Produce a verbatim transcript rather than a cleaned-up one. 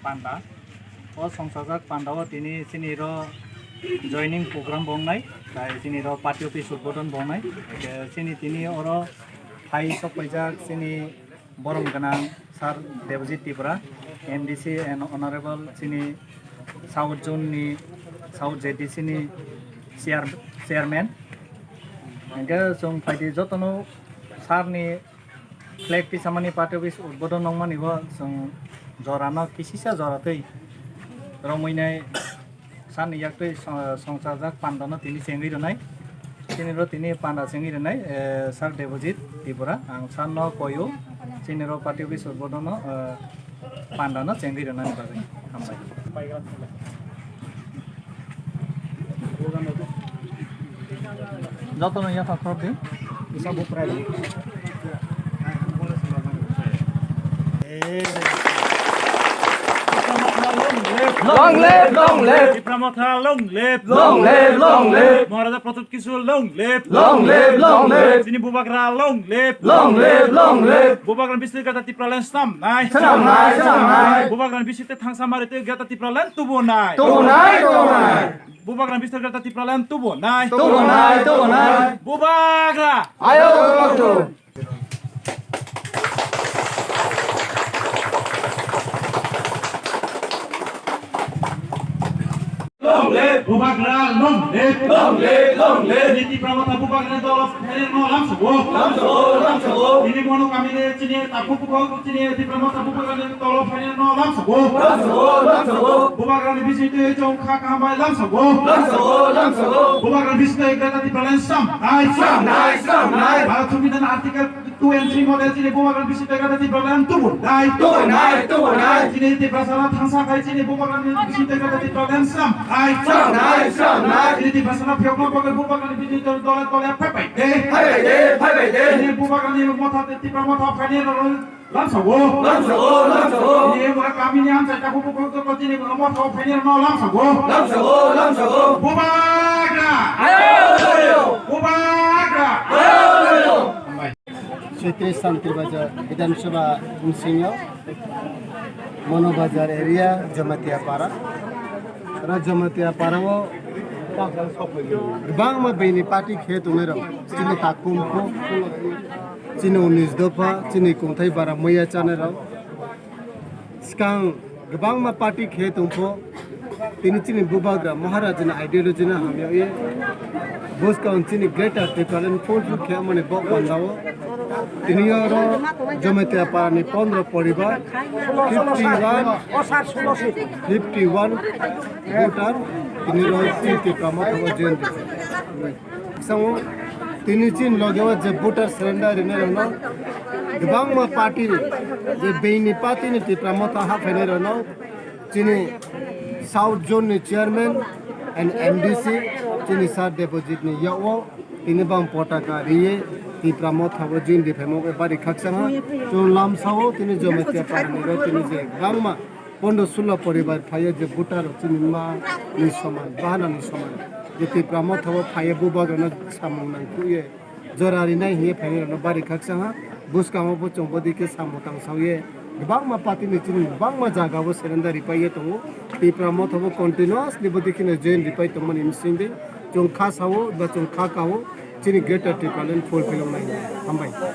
Panda. O songchajak panda o tini chini ro joining program bo wngnai, tai chini ro party office udbodon bo wngnai. Hwnkhe chini tini oro phai sok paijak chini borom gwnang Sir Debojit Tripura, M D C and Honorable chini South Zone ni, South Z D C ni chair-, chairman. Hwnkhe chwng phaidi jotono sir ni flag tisamani party office udbodon nongmani bo chwng jorano kisisa jora twi romwi nai sani yak twi song-, songchajak panda no tini chengwi rwnai. Tini ro tini panda chengwi rwnai, eh, Sir Debojit Tripura. Ang sir no koyo chini ro party office udbodon no, eh, panda no chengwi rwnani bagwi. Hambai. Jotono yapha khorok di. Isa buprai di. Long live, long live. Tipra Motha long live. Long live, long live. Maharaja Pradyut Kishore long live. Long live, long live. Chini Bubagra long live. Long live, long live. Bubagra bisir gata Tipraland snam nai. Snam nai, snam nai. Bubagra bisir te thangsa mari te gata Tipraland tubu nai. Tubu nai, tubu nai. Bubagra bisir gata Tipraland tubu nai. Tubu nai, tubu nai. Bubagra. Ayo, tubu. Long live! Bubagra long live! Long live, long live! Chini Tipra Motha Bubagra dolo phainai no lamsogo. Lamsogo, lamsogo. Chini mono kamini chini takhuk bukhuk chini Tipra Motha Bubagra dolo phainai no lamsogo. Lamsogo, lamsogo. Bubagra ni bising twi chwng kha kaham bai lamsogo. Lamsogo, lamsogo. Bubagra ni bising twi gata Tipraland snam nai. Snam nai, snam nai. Bharat Songbidan Article two and three model chini Bubagra bising twi gata Tipraland tubu nai. Tubu nai, tubu nai. Chini Tiprasano thangsa khai chini Bubagra ni bising twi gata Tipraland snam nai. Snam nai, snam nai. Chini Tiprasano phiyokno bagwi Bubagra ni bising twi dole dole phai bai de. Phai bai de, phai bai de. Chini Bubagra ni Motha Tipra Motha phainai rok lamsogo. Lamsogo, lamsogo. Chini Bubagra kamini amchai takhuk bukhuk joto chini Bubagra Motha phainai rok no lamsogo. Lamsogo, lamsogo. Bubagra. Ayo, ayo. Bubagra. Ayo, ayo. Hambai. Sitri Santir Bazar Bidhan Sabha bumsingo, Mono Bazar area, Jamatia Para. Oro Jamatia Para o kwbangma bini party khe tongnai rok. Chini takhuk bukhuk, chini unis dopha, chini kungthai bara muya chanai rok. Swkang kwbangma party khe tongpho, tini chini Bubagra Maharajani ideology no hamya wi, bwskang chini Greater Tipraland fulfill khe mani bo pandao. Tini oro Jamatia Para ni pondro poribar, fifty one, fifty one voter, tini oro chini Tipra Motha o join di. Sango tini chini loge o je voter surrender rinai rokno kwbangma party ni je bini party ni Tipra Motha haphainai rokno chini South Zone ni chairman and M D C chini Sir Debojit ni yago tini bang potaka riye Tipra Motha bo join di phaimo bari khakchang ha. Chwng lamsao tini Jamatia Para ni ro tini je kwbangma Pondo sulo poribar phaiya je voter rok chini ma ni soman, bahana ni soman. Je Tipra Motha o phaiya Bubagra no samung nang kuye. Jora rinai hiye phainai rokno bari khakchang ha. Bwskango bo chwng bodi khe samung tang saoye. Kwbangma party ni chini kwbangma jaga o surrender ripai ye tongo. Tipra Motha bo continuously bodi kheno join ripai tongmani bising de. Chwng kha sao, ba chwng kha kao, chini Greater Tipraland fulfill wngnai. Hambai.